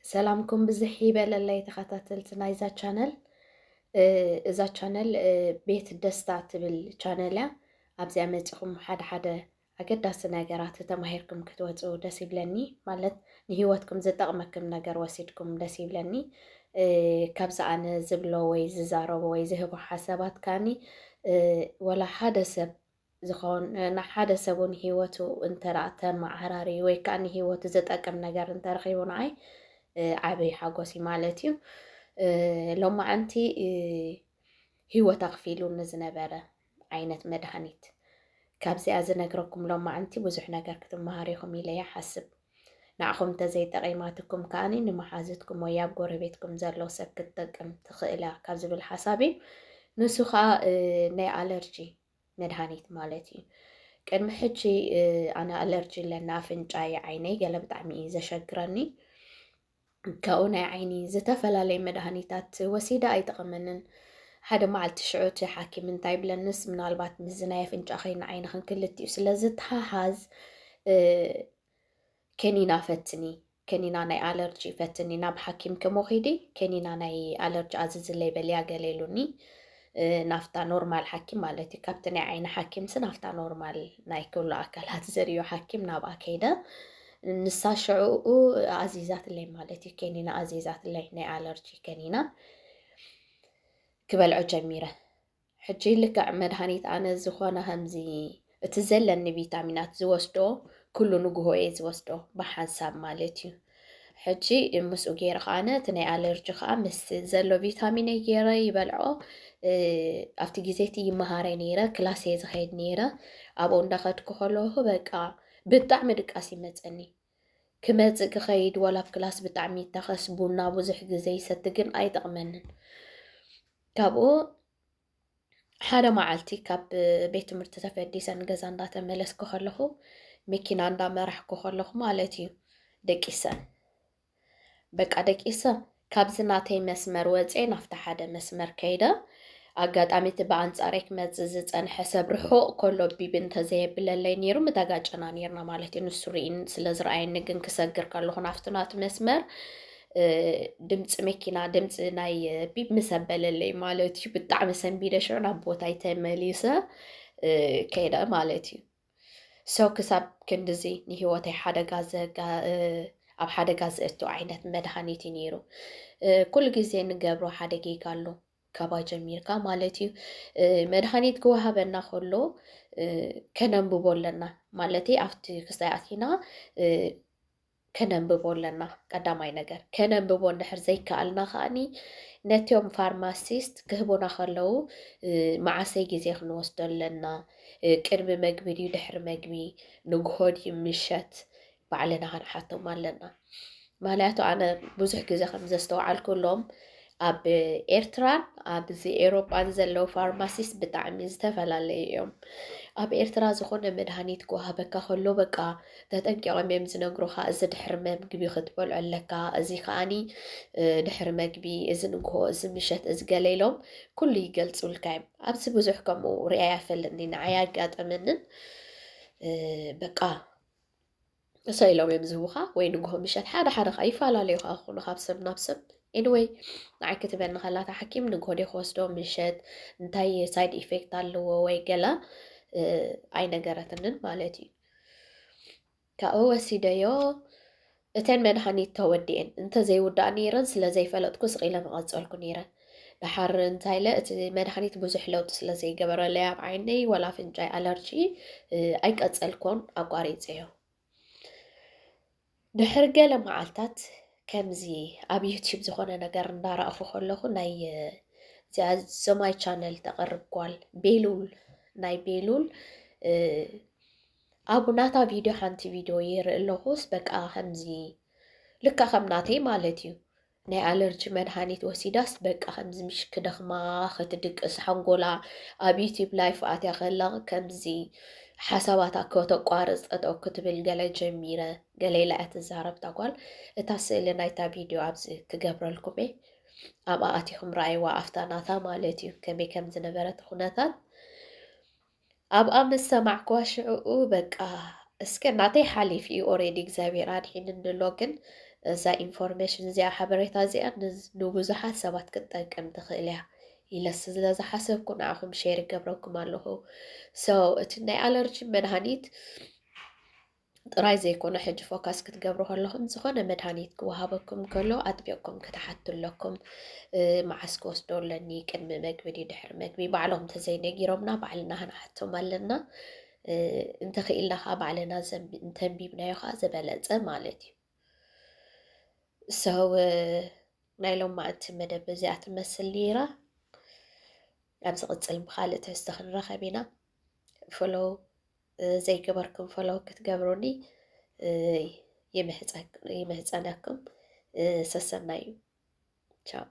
ሰላምኩም ብዝሕ ይበለለይ ተኸታተልቲ ናይዛ ቻነል። እዛ ቻነል ቤት ደስታ ትብል ቻነል እያ። ኣብዚኣ መፂኹም ሓደ ሓደ ኣገዳሲ ነገራት ተማሂርኩም ክትወፁ ደስ ይብለኒ። ማለት ንህይወትኩም ዝጠቕመኩም ነገር ወሲድኩም ደስ ይብለኒ። ካብዚ ኣነ ዝብሎ ወይ ዝዛረቦ ወይ ዝህቦ ሓሳባት ካኒ ወላ ሓደ ሰብ ዝኾን ንሓደ ሰብ እውን ህይወቱ እንተ ተመዓራሪ ወይ ከዓ ንህይወቱ ዝጠቅም ነገር እንተረኺቡ ንዓይ ዓብይ ሓጎስ እዩ ማለት እዩ። ሎማዓንቲ ህይወት ኣኽፊሉ ንዝነበረ ዓይነት መድሃኒት ካብዚኣ ዝነግረኩም ሎማዓንቲ ብዙሕ ነገር ክትመሃሩ ኢኹም ኢለ ይሓስብ። ንዓኹም እንተዘይጠቒማትኩም ከዓኒ ንመሓዝትኩም ወይ ኣብ ጎረቤትኩም ዘሎ ሰብ ክትጠቅም ትኽእል እያ ካብ ዝብል ሓሳብ እዩ። ንሱ ከዓ ናይ ኣለርጂ መድሃኒት ማለት እዩ። ቅድሚ ሕጂ ኣነ ኣለርጂ ኣለና ኣፍንጫይ ዓይነይ ገለ ብጣዕሚ እዩ ዘሸግረኒ። ካብኡ ናይ ዓይኒ ዝተፈላለየ መድሃኒታት ወሲደ ኣይጠቐመንን። ሓደ መዓልቲ ሽዑ እቲ ሓኪም እንታይ ይብለንስ ምናልባት ምስዚ ናይ ኣፍንጫ ኸይኒ ዓይንኽን ክልቲኡ ስለ ዝተሓሓዝ ከኒና ፈትኒ፣ ከኒና ናይ ኣለርጂ ፈትኒ፣ ናብ ሓኪም ከሞ ኺዲ ከኒና ናይ ኣለርጂ ኣዝዝለይ በልያ ገለ ኢሉኒ። ናፍታ ኖርማል ሓኪም ማለት እዩ። ካብቲ ናይ ዓይኒ ሓኪምሲ ናፍታ ኖርማል ናይ ኩሉ ኣካላት ዘርእዮ ሓኪም ናብኣ ከይደ። ንሳ ሽዕኡ ኣዚዛትለይ ማለት እዩ። ከኒና ኣዚዛትለይ ናይ ኣለርጂ ከኒና ክበልዖ ጀሚረ። ሕጂ ልክዕ መድሃኒት ኣነ ዝኾነ ከምዚ እቲ ዘለኒ ቪታሚናት ዝወስዶ ኩሉ ንግሆ እየ ዝወስዶ ብሓንሳብ ማለት እዩ። ሕጂ ምስኡ ገይረ ከዓነ እቲ ናይ ኣለርጂ ከዓ ምስ ዘሎ ቪታሚነይ ገይረ ይበልዖ። ኣብቲ ግዜ እቲ ይመሃረ ነይረ፣ ክላስ እየ ዝኸይድ ነይረ። ኣብኡ እንዳኸድኩ ከለኹ በቃ ብጣዕሚ ድቃስ ይመፀኒ። ክመፅእ ክኸይድ ዋላ ኣብ ክላስ ብጣዕሚ ይታኸስ፣ ቡና ብዙሕ ግዜ ይሰቲ ግን ኣይጠቕመንን። ካብኡ ሓደ መዓልቲ ካብ ቤት ትምህርቲ ተፈዲሰ ንገዛ እንዳተመለስኩ ከለኹ፣ መኪና እንዳመራሕኩ ከለኹ ማለት እዩ፣ ደቂሰ። በቃ ደቂሰ ካብዚ ናተይ መስመር ወፅኤ ናብቲ ሓደ መስመር ከይደ። ኣጋጣሚ እቲ ብኣንፃረይ ክመፅእ ዝፀንሐ ሰብ ርሑቕ ከሎ ቢብ እንተዘየብለለይ ነይሩ ምተጋጨና ነይርና ማለት እዩ። ንሱ ርኢን ስለ ዝረኣየኒ ግን ክሰግር ከለኹ ናብቲ ናቱ መስመር ድምፂ መኪና ድምፂ ናይ ቢብ ምስ ኣበለለይ ማለት እዩ ብጣዕሚ ሰንቢደ ሽዑ ናብ ቦታይ ተመሊሰ ከይደ ማለት እዩ። So ክሳብ ክንድዚ ንህይወተይ ሓደጋ ኣብ ሓደጋ ዘእቱ ዓይነት መድሃኒት እዩ ነይሩ። ኩሉ ግዜ ንገብሮ ሓደ ጌጋ ኣሎ ካባ ጀሚርካ ማለት እዩ። መድሃኒት ክወሃበና ከሎ ከነንብቦ ኣለና፣ ማለተይ ኣብቲ ክሳይ ኣቲና ከነንብቦ ኣለና። ቀዳማይ ነገር ከነንብቦ እንድሕር ዘይከኣልና ከኣኒ ነቲኦም ፋርማሲስት ክህቡና ከለዉ መዓሰይ ግዜ ክንወስዶ ኣለና፣ ቅድሚ መግቢ ድዩ ድሕሪ መግቢ፣ ንግሆ ድዩ ምሸት፣ ባዕልና ክንሓቶም ኣለና። ማለቱ ኣነ ብዙሕ ግዜ ከም ዘስተውዓልኩሎም ኣብ ኤርትራን ኣብዚ ኤሮጳን ዘለዉ ፋርማሲስ ብጣዕሚ ዝተፈላለዩ እዮም። ኣብ ኤርትራ ዝኾነ መድሃኒት ክወሃበካ ከሎ በቃ ተጠንቂቖም እዮም ዝነግሩኻ፣ እዚ ድሕሪ መግቢ ክትበልዖ ኣለካ፣ እዚ ከዓኒ ድሕሪ መግቢ፣ እዚ ንግሆ፣ እዚ ምሸት፣ እዚ ገለ ኢሎም ኩሉ ይገልጹልካ እዮም። ኣብዚ ብዙሕ ከምኡ ሪኣ ኣይፈልጥን፣ ንዓይ ኣጋጠመንን። በቃ እሰ ኢሎም እዮም ዝህቡኻ ወይ ንግሆ ምሸት ሓደ ሓደ ከዓ ይፈላለዩ ከዓ ክኾኑ ካብ ሰብ ናብ ሰብ። Anyway ንዓይ ክትበኒ ከላ እታ ሓኪም ንግሆ ድየ ክወስዶ ምሸት እንታይ ሳይድ ኢፌክት ኣለዎ ወይ ገለ ኣይነገረትንን ማለት እዩ። ካብኡ ወሲደዮ እተን መድሃኒት ተወዲኤን እንተዘይውዳእ ነይረን ስለ ዘይፈለጥኩ ስቕ ኢለ ምቐጸልኩ ነይረ። ደሓር እንታይ ኢለ እቲ መድሃኒት ብዙሕ ለውጢ ስለ ዘይገበረለይ ኣብ ዓይነይ ወላ ኣፍንጫይ ኣለርጂ ኣይቀጸልኮን ኣቋሪጸዮ። ድሕሪ ገለ መዓልታት ከምዚ ኣብ ዩቲዩብ ዝኾነ ነገር እንዳረኣኹ ከለኹ ናይ እዚኣ ዘማይ ቻነል ተቕርብ ጓል ቤሉል ናይ ቤሉል ኣብ ናታ ቪድዮ ሓንቲ ቪድዮ ይርኢ ኣለኹስ በቃ ከምዚ ልካ ከም ናተይ ማለት እዩ ናይ ኣለርጂ መድሃኒት ወሲዳስ በቃ ከምዚ ምሽ ክደኽማ ክትድቅስ ሓንጎላ ኣብ ዩቲብ ላይፍ ኣትያ ከላ ከምዚ ሓሳባታ ከተቋርፅ ጠጠው ክትብል ገለ ጀሚረ ገለ ኢላ እያ ትዛረብ እታ ጓል። እታ ስእሊ ናይታ ቪድዮ ኣብዚ ክገብረልኩም እየ። ኣብኣ ኣቲኹም ረኣይዋ ኣፍታ ናታ ማለት እዩ ከመይ ከም ዝነበረ እቲ ኩነታት። ኣብኣ ምስ ሰማዕክዋ ሽዕኡ በቃ እስከ ናተይ ሓሊፍ እዩ already እግዚኣብሔር ኣድሒንኒ ኣሎ። ግን እዛ ኢንፎርሜሽን እዚኣ ሓበሬታ እዚኣ ንብዙሓት ሰባት ክትጠቅም ትኽእል እያ ኢለ ስለ ዝሓሰብኩ ንዓኹም ሼር ይገብረኩም ኣለኹ። So እቲ ናይ ኣለርጂ መድሃኒት ጥራይ ዘይኮነ ሕጂ ፎካስ ክትገብሩ ከለኹም ዝኾነ መድሃኒት ክወሃበኩም ከሎ ኣጥቢቕኩም ክትሓቱ ኣለኩም። መዓስ ክወስዶ ኣለኒ፣ ቅድሚ መግቢ ድዩ ድሕሪ መግቢ፣ ባዕሎም ተዘይነጊሮምና ባዕልና ክንሓቶም ኣለና። እንተኽኢልና ከዓ ባዕልና እንተንቢብናዮ ከዓ ዝበለፀ ማለት እዩ። So ናይ ሎማዓንቲ መደብ እዚኣ ትመስል ነይራ። ኣብ ዝቕፅል ብኻልእ ትሕዝቶ ክንራኸብ ኢና። ፎሎው ዘይገበርኩም ፎሎው ክትገብሩኒ ይምሕፀነኩም። ሰሰናዩ። ቻው።